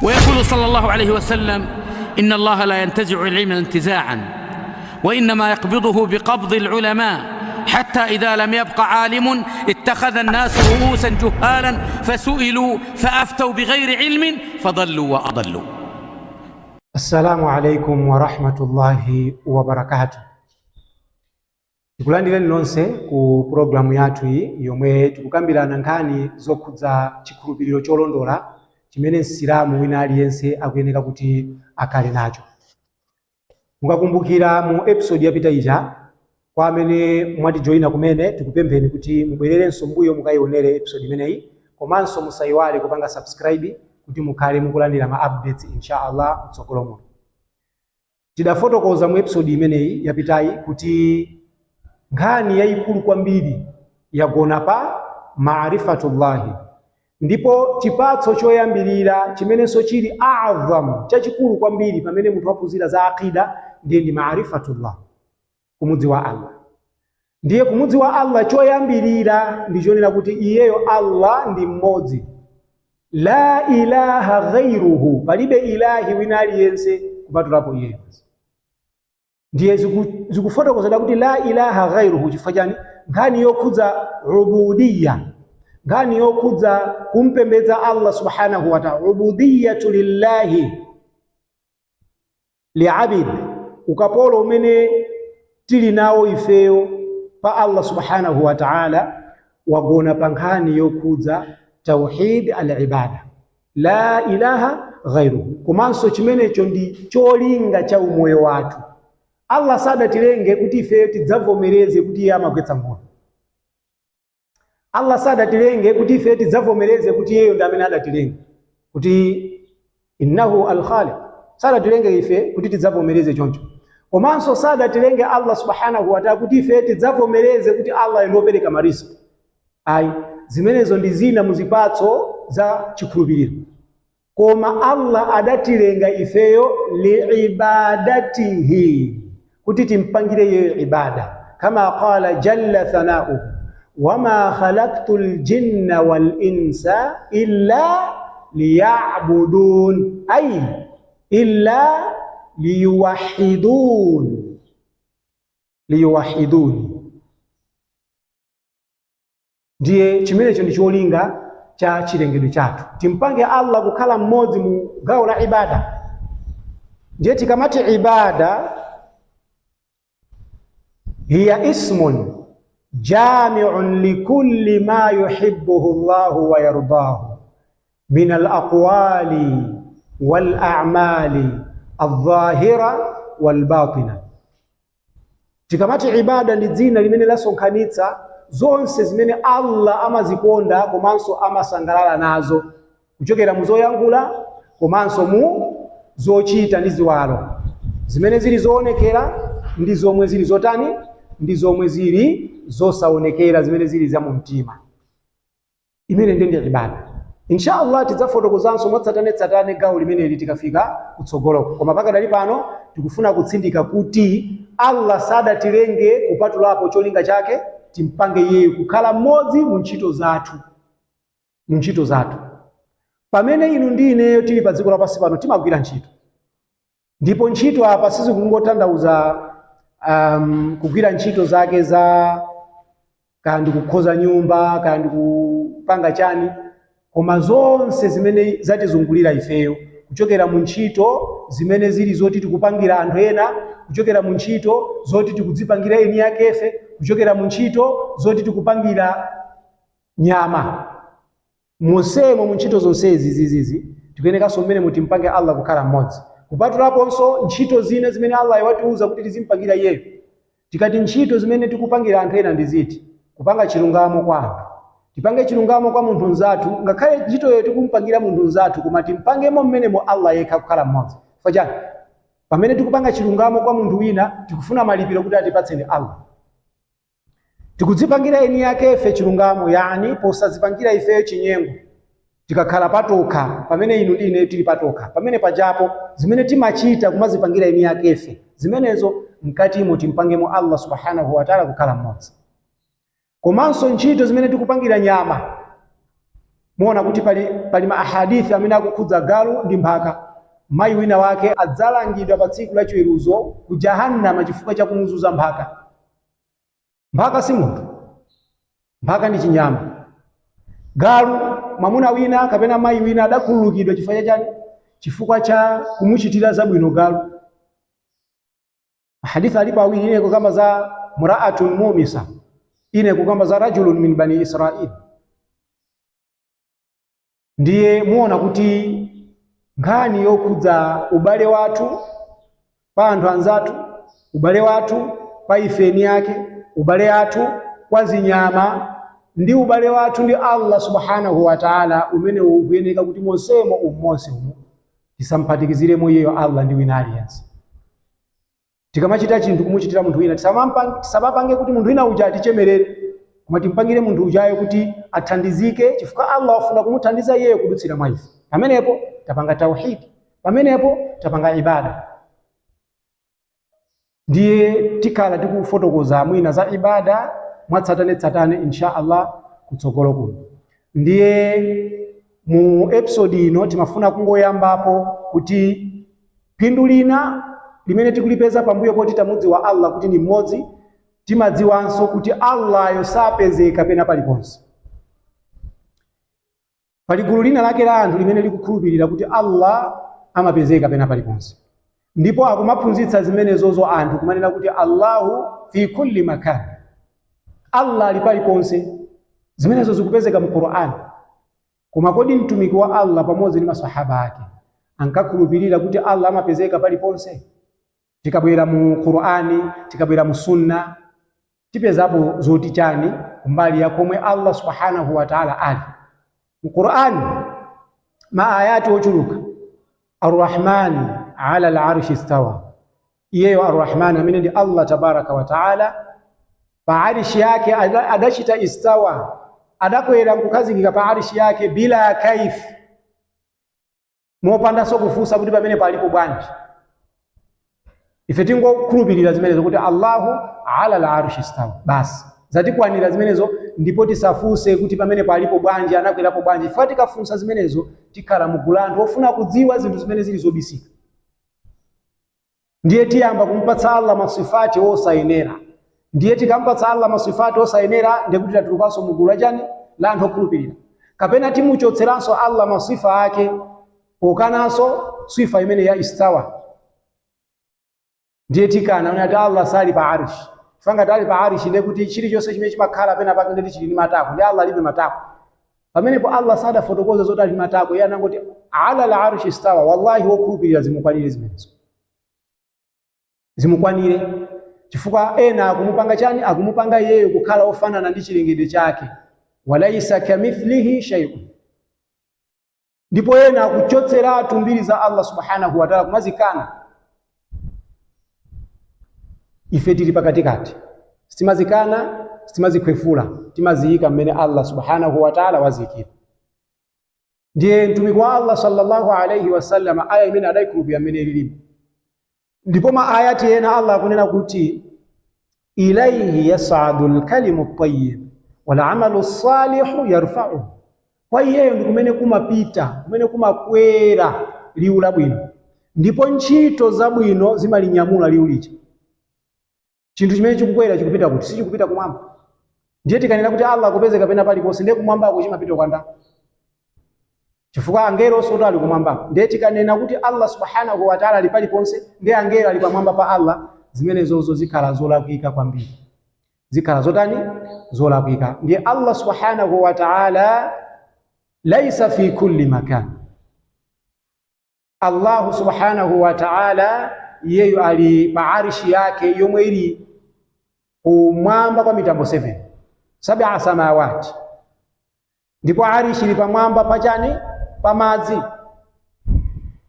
ويقول صلى الله عليه وسلم: إن الله لا ينتزع العلم انتزاعا، وإنما يقبضه بقبض العلماء، حتى إذا لم يبق عالم اتخذ الناس رؤوسا جهالا فسئلوا فأفتوا بغير علم فضلوا وأضلوا. السلام عليكم ورحمة الله وبركاته. Tikulandireni nonse ku pulogalamu yathu iyi yomwe tikukambirana nkhani zokhudza chikhulupiriro cholondola chimene Msilamu wina aliyense akuyeneka kuti akhale nacho. Mukakumbukira mu episode yapita ija, kwa amene mwatijoyina kumene, tikupempheni kuti mubwererenso mbuyo mukayionere episode imeneyi, komanso musayiwale kupanga subscribe kuti mukhale mukulandira ma updates insha Allah mtsogolo muno. Tidafotokoza mu episode imeneyi yapitayi kuti nkhani yayikulu kwambiri yagona pa maarifatullahi, ndipo chipatso choyambirira chimenenso chili أعظم, chachikulu kwambiri pamene munthu waphunzira za aqida, ndiye ndi maarifatullah, kumudziwa Allah. Ndiye kumudziwa Allah choyambirira ndi chonena kuti iyeyo Allah ndi mmodzi, لا إله غيره, palibe ilahi wina aliyense kupatulapo iyeyo. Ndiye zikufotokozedwa kuti لا إله غيره chifukwa chani? Nkhani yokhudza عبودية, nkhani yokhudza kumpembedza Allah سبحانه وتعالى, عبودية لله لعبد, ukapolo umene tili nawo ifeyo pa Allah سبحانه وتعالى wagona pa nkhani yokhudza توحيد العبادة, لا إله غيره. Komanso chimenecho ndi cholinga cha umoyo wathu. Allah sadatilenge kuti ifeyo tidzavomereze kuti iye amagwetsa mvula. Allah sadatilenge kuti ife tidzavomereze kuti iyeyo ndi amene adatilenga, kuti إنه الخالق. Sadatilenge ife kuti tidzavomereze choncho. Komanso sadatilenge Allah سبحانه وتعالى kuti ife tidzavomereze kuti Allah ndi wopereka mariziki. Ayi, zimenezo ndi zina muzipatso za chikhulupiriro, koma Allah adatilenga ifeyo لعبادته, kuti timpangire iyeyo ibada, كما قال جل ثناؤه: وما خلقت الجن والإنس إلا ليعبدون، أي إلا ليوحدون، ليوحدون. Ndiye chimenecho ndi cholinga cha chilengedwe chathu, timpange Allah kukhala mmodzi mu gawo la ibada. Ndiye tikamati ibada, هي اسم جامع لكل ما يحبه الله ويرضاه من الأقوال والأعمال الظاهرة والباطنة. Tikamati ibada, ndi dzina limene lasonkhanitsa zonse zimene Allah amazikonda komanso amasangalala nazo, kuchokera mu zoyankhula komanso mu zochita ndi ziwalo, zimene zili zoonekera ndi zomwe zili zotani, ndi zomwe zili zosaonekera, zimene zili za mu mtima. Imene ndi ibada. Insha Allah tidzafotokozanso mwatsatanetsatane gawo limeneli tikafika kutsogoloko, koma pakadali pano tikufuna kutsindika kuti Allah sadatilenge kupatulapo cholinga chake timpange iyeyo kukhala mmodzi mu ntchito zathu, mu ntchito zathu. Pamene inu ndi ineyo tili pa dziko lapansi pano, timagwira ntchito, ndipo ntchito apa sizikungotanthauza kugwira ntchito zake za kaya ndikukhoza nyumba, kaya ndikupanga chani, koma zonse zimene zatizungulira ifeyo, kuchokera mu ntchito zimene zili zoti tikupangira anthu ena, kuchokera mu ntchito zoti tikudzipangira eni akefe, kuchokera mu ntchito zoti tikupangira nyama, monsemo mu ntchito zonsezi zizizi tikuyenekanso mmene mutimpange Allah kukhala mmodzi, kupatulaponso ntchito zina zimene Allah watiuza kuti tizimpangira iyeyo. Tikati ntchito zimene tikupangira anthu ena ndi ziti? Kupanga chilungamo kwa anthu, tipange chilungamo kwa munthu mnzathu, ngakhale ntchitoyo tikumpangira munthu mnzathu, koma timpangemo mmenemo Allah yekha kukhala mmodzi. Chifukwa chani? Pamene tikupanga chilungamo kwa munthu wina, tikufuna malipiro kuti atipatseni Allah. Tikudzipangira eni yake ife chilungamo, yani posadzipangira ifeyo chinyengo tikakhala patokha. Pamene inu ndi ine tili patokha, pamene pajapo zimene timachita kumazipangira eni yake ife, zimenezo mkatimo timpangemo Allah سبحانه وتعالى kukhala mmodzi. Komanso ntchito zimene tikupangira nyama, Muona kuti pali ma ahadithi amene akukhudza galu ndi mphaka. Mayi wina wake adzalangidwa pa tsiku la chiweruzo ku jahannama chifukwa cha kumuzunza mphaka. Mphaka si munthu, mphaka ndi chinyama. Galu, mwamuna wina kapena mayi wina adakhululukidwa chifukwa cha chani? Chifukwa cha kumuchitira zabwino galu. Hadithi alipo awiri, ina ikukamba za mraatun mumisa, ina ikukamba za rajulun min bani Israil. Ndiye muona kuti nkhani yokhudza ubale wathu pa anthu anzathu, ubale wathu pa ifeni yake, ubale athu kwa zinyama ndi ubale wathu ndi Allah subhanahu wa ta'ala, umene ukuyeneka kuti monsemo umonse umu tisamphatikiziremo iyeyo Allah ndi wina aliyense. Tikamachita chinthu kumuchitira munthu wina, tisamapange kuti munthu wina uja atichemerere, koma timpangire munthu ujayo kuti athandizike, chifukwa Allah wafuna kumuthandiza iyeyo kudutsira mwa ife. Pamenepo tapanga tauhidi, pamenepo tapanga ibada. Ndiye tikhala tikufotokoza mwina za ibada mwatsatanetsatane insha Allah kutsogolo kuno. Ndiye mu episode ino timafuna kungoyambapo kuti phindu lina limene tikulipeza pambuyo poti tamudziwa Allah kuti ni mmodzi, timadziwanso kuti Allahyo sapezeka pena paliponse. Pali gulu lina lake la anthu limene likukhulupirira kuti Allah amapezeka pena paliponse, ndipo akumaphunzitsa zimenezozo anthu kumanena kuti Allahu fi kulli makan, Allah ali paliponse. Zimenezo zikupezeka mu Qur'an. Koma kodi mtumiki wa Allah pamodzi ndi maswahaba ake ankakhulupirira kuti Allah amapezeka paliponse? Tikabwera mu Qur'ani, tikabwera mu Sunna, tipezapo zoti chani kumbali ya komwe Allah subhanahu wa ta'ala ali? Mu Qur'ani ma ayati ochuluka, Ar-Rahman ala al-arshi istawa, iyeyo Ar-Rahman amene ndi Allah tabaraka wa ta'ala pa arishi yake adachita istawa, adakwera nkukhazikika pa arishi yake bila kaif, mopandanso kufunsa kuti pamene palipo bwanji. Ife tingokhulupirira zimenezo kuti Allahu ala al-arshi istawa, basi zatikwanira zimenezo, ndipo tisafunse kuti pamene palipo bwanji, anakwerapo bwanji. Ife tikafunsa zimenezo tikhala mugulu anthu ofuna kudziwa zinthu zimene zili zobisika, ndiye tiyamba kumpatsa Allah masifati osayenera. Ndiye tikampatsa Allah masifati osayenera, ndiye kuti tatulukanso mugulu lachani la anthu okhulupirira, kapena timuchotseranso Allah masifa ake pokananso sifa imene ya istawa. Ndiye tikana kuti Allah sali pa arshi, fanga ali pa arshi ndiye kuti chilichonse chimene chimakhala pena pake ndiye chili ndi matako, ndi Allah alibe matako. Pamenepo Allah sadafotokoza zoti ali matako, iye anangoti ala al-arshi istawa. Wallahi wokhulupirira zimukwanire zimenezo, zimukwanire, chifukwa ena akumupanga chani? Akumupanga iyeyo kukhala ofanana ndi chilengedwe chake, walaisa kamithlihi shay'un. Ndipo ena akuchotseratu mbiri za Allah subhanahu wa ta'ala kumazikana. Ife tili pakatikati, sitimazikana, sitimazikhwefula, timaziyika mmene Allah subhanahu wa ta'ala waziyikira. Ndiye mtumiki wa Allah sallallahu alayhi wasallam aya imene adayikhulupirira mmene ililipo. Ndipo ma ayati ena Allah akunena kuti ilaihi yas'adu al-kalimu at-tayyib wal 'amalu as-salihu yarfa'uhu, kwa iyeyo ndi kumene kumapita, kumene kumakwera liwu labwino, ndipo ntchito zabwino zimalinyamula liwu lija. Chinthu chimene chikukwera chikupita kuti? Sichikupita kumwamba. Ndiye tikanena kuti Allah akupezeka pena paliponse, ndiye kumwambako chimapita kwanda, chifukwa angelo soto ali kumwambako. Ndiye tikanena kuti Allah subhanahu wa ta'ala ali paliponse, ndiye angelo ali pamwamba pa Allah, zimenezozo zikhala zolakwika kwambiri, zikhala zotani? Zolakwika. Ndiye Allah subhanahu wa ta'ala laisa fi kulli makan. Allahu subhanahu wa ta'ala iyeyo ali pa arshi yake yomwe ili kumwamba kwa mitambo 7, sab'a samawati, ndipo arishi ili pamwamba pachani? Pamadzi.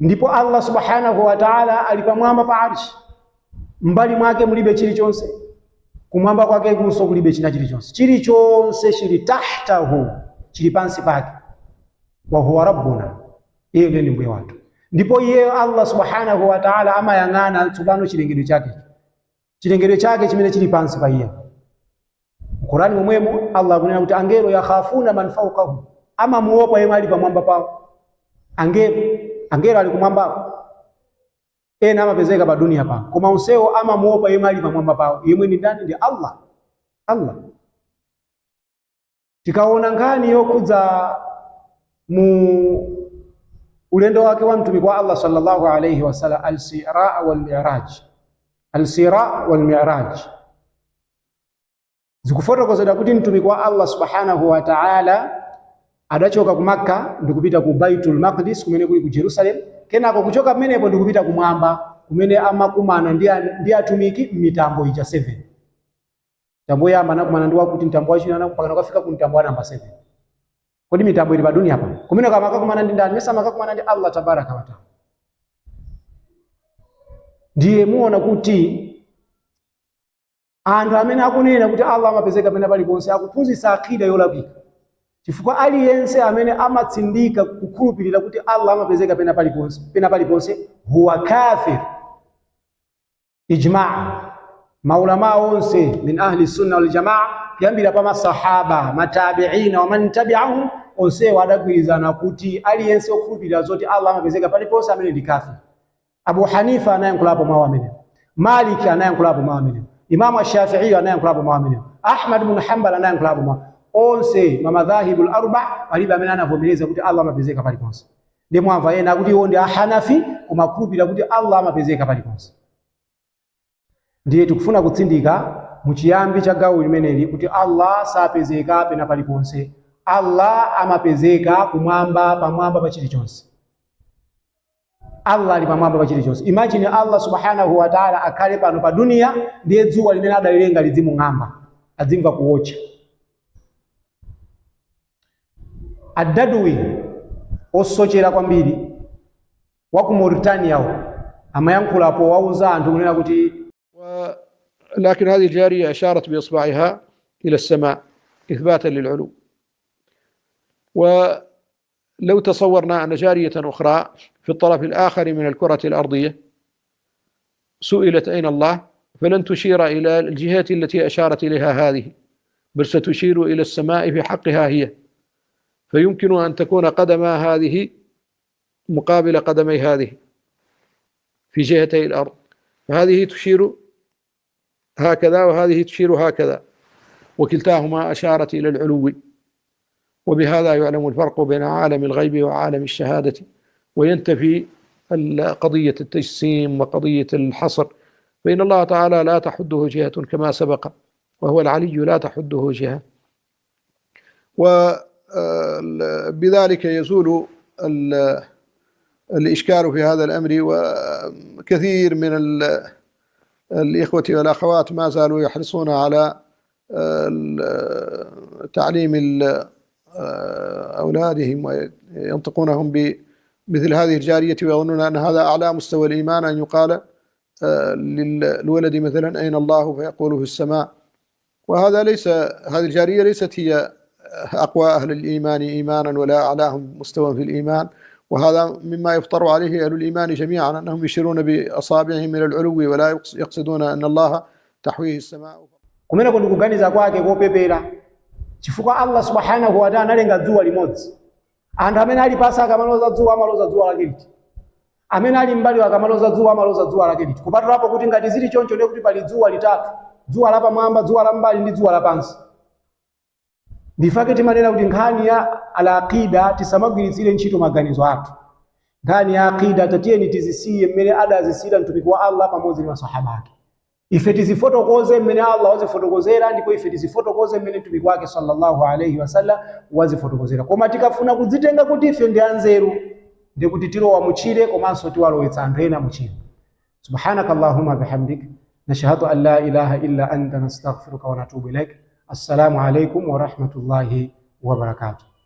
Ndipo Allah subhanahu wa ta'ala ali pamwamba pa arishi, mbali mwake mulibe chilichonse, kumwamba kwake kunso kulibe china chilichonse, chilichonse chili tahtahu, chili pansi pake. Wa huwa rabbuna, iye ndiye mbuye wathu. Ndipo iye Allah subhanahu wa ta'ala amayang'ana tsopano chilengedwe chake, chilengedwe chake chimene chili pansi pa iye. Qur'ani momwemo Allah akunena kuti angelo yakhafuna man fawqahum, Amamuopa yemwe ali pamwamba pawo. Angelo, angelo ali kumwambako, ena amapezeka pa dunia pano, koma onsewo amamuopa yemwe ali pamwamba pawo. Yemwe ndi ndani? Ndi Allah. Allah. Tikaona nkhani yokhudza mu ulendo wake wa mtumiki wa Allah sallallahu alayhi wasallam, al-Isra wal Mi'raj, al-Isra wal Mi'raj, zikufotokozedwa kuti mtumiki wa Allah subhanahu wa ta'ala adachoka ku Makka ndikupita ku Baitul Maqdis kumene kuli ku Jerusalem, kenako kuchoka pamenepo ndikupita kumwamba kumene amakumana ndi atumiki m'mitambo ija 7. Mtambo woyamba anakumana ndi wakuti, mtambo wachiwiri mpaka nakafika ku mtambo wa namba 7. Kodi mitambo ili pa dunia pano? Kumene amakakumana ndi ndani? Mesa amakakumana ndi Allah tabaraka wa taala. Ndiye muona kuti anthu amene akunena kuti Allah amapezeka pena paliponse akuphunzitsa akida yolakwika, chifukwa aliyense amene amatsindika kukhulupirira kuti Allah amapezeka pena paliponse, pena paliponse, huwa kafir ijmaa. Maulama onse min ahli sunna wal jamaa, kuyambira pa masahaba, matabiina wa man tabi'ahum, onsewo adagwirizana kuti aliyense okhulupirira zoti Allah amapezeka paliponse amene ndi kafir. Abu Hanifa anayankhulapo mawu amenewo, Malik anayankhulapo mawu amenewo, Imamu Shafi'i anayankhulapo mawu amenewo, Ahmad bin Hanbal anayankhulapo mawu onse. Mamadhahibu al-arba palibe amene anavomereza kuti Allah amapezeka paliponse. Ndi mwamva ena akuti iwo ndi Ahanafi koma akhulupirira kuti Allah amapezeka paliponse. Ndiye tikufuna kutsindika muchiyambi cha gawo limeneli kuti Allah sapezeka pena paliponse. Allah amapezeka kumwamba, pamwamba pa chilichonse. Allah ali pamwamba pa chilichonse. Imagine Allah subhanahu wa ta'ala akhale pano pa dunia, ndiye dzuwa limene adalilenga lidzimung'amba, adzimva kuwotcha. Adadwi osochera kwambiri wa ku Mauritania uko amayankhulapo wauza anthu kunena kuti لكن هذه الجارية أشارت بإصبعها إلى السماء إثباتا للعلو. ولو تصورنا أن جارية أخرى في الطرف الآخر من الكرة الأرضية سئلت أين الله، فلن تشير إلى الجهة التي أشارت إليها هذه، بل ستشير إلى السماء في حقها هي، فيمكن أن تكون قدما هذه مقابل قدمي هذه في جهتي الأرض، فهذه تشير هكذا وهذه تشير هكذا، وكلتاهما أشارت إلى العلو. وبهذا يعلم الفرق بين عالم الغيب وعالم الشهادة، وينتفي قضية التجسيم وقضية الحصر، فإن الله تعالى لا تحده جهة كما سبق، وهو العلي لا تحده جهة. وبذلك يزول الإشكال في هذا الأمر. وكثير من الإخوة والأخوات ما زالوا يحرصون على تعليم أولادهم وينطقونهم بمثل هذه الجارية، ويظنون أن هذا أعلى مستوى الإيمان، أن يقال للولد مثلا أين الله، فيقول في السماء. وهذا ليس، هذه الجارية ليست هي أقوى أهل الإيمان إيمانا ولا أعلاهم مستوى في الإيمان، وهذا مما يفطر عليه أهل الإيمان جميعا، أنهم يشيرون بأصابعهم إلى العلو ولا يقصدون أن الله تحويه السماء. Kumeneko ndikuganiza kwake kopepera, chifukwa Allah subhanahu wa ta'ala analenga dzuwa limodzi. Anthu amene ali pansi akamaloza dzuwa, amaloza dzuwa lake liti? Amene ali mbali akamaloza dzuwa, amaloza dzuwa lake liti? Kupatulapo kuti ngati zili choncho, ndiye kuti pali dzuwa litatu: dzuwa la pamwamba, dzuwa la mbali ndi dzuwa la pansi. Ndifake timanena kuti nkhani ya al-aqida tisamagwiritsire ntchito maganizo athu. Nkhani ya aqida tatiyeni tizisiye mmene adazisiyira mtumiki wa Allah pamodzi ndi masahaba ake. Ife tizifotokoze mmene Allah wazifotokozera, ndipo ife tizifotokoze mmene mtumiki wake sallallahu alayhi wasallam wazifotokozera. Koma tikafuna kudzitenga kuti ife ndi anzeru, ndikuti tilowa mutchire komanso tiwalowetsa anthu ena mutchire. Subhanaka allahumma bihamdik, nashhadu an la ilaha illa anta, nastaghfiruka wa natubu ilaik. Assalamu alaikum wa rahmatullahi wa barakatuh.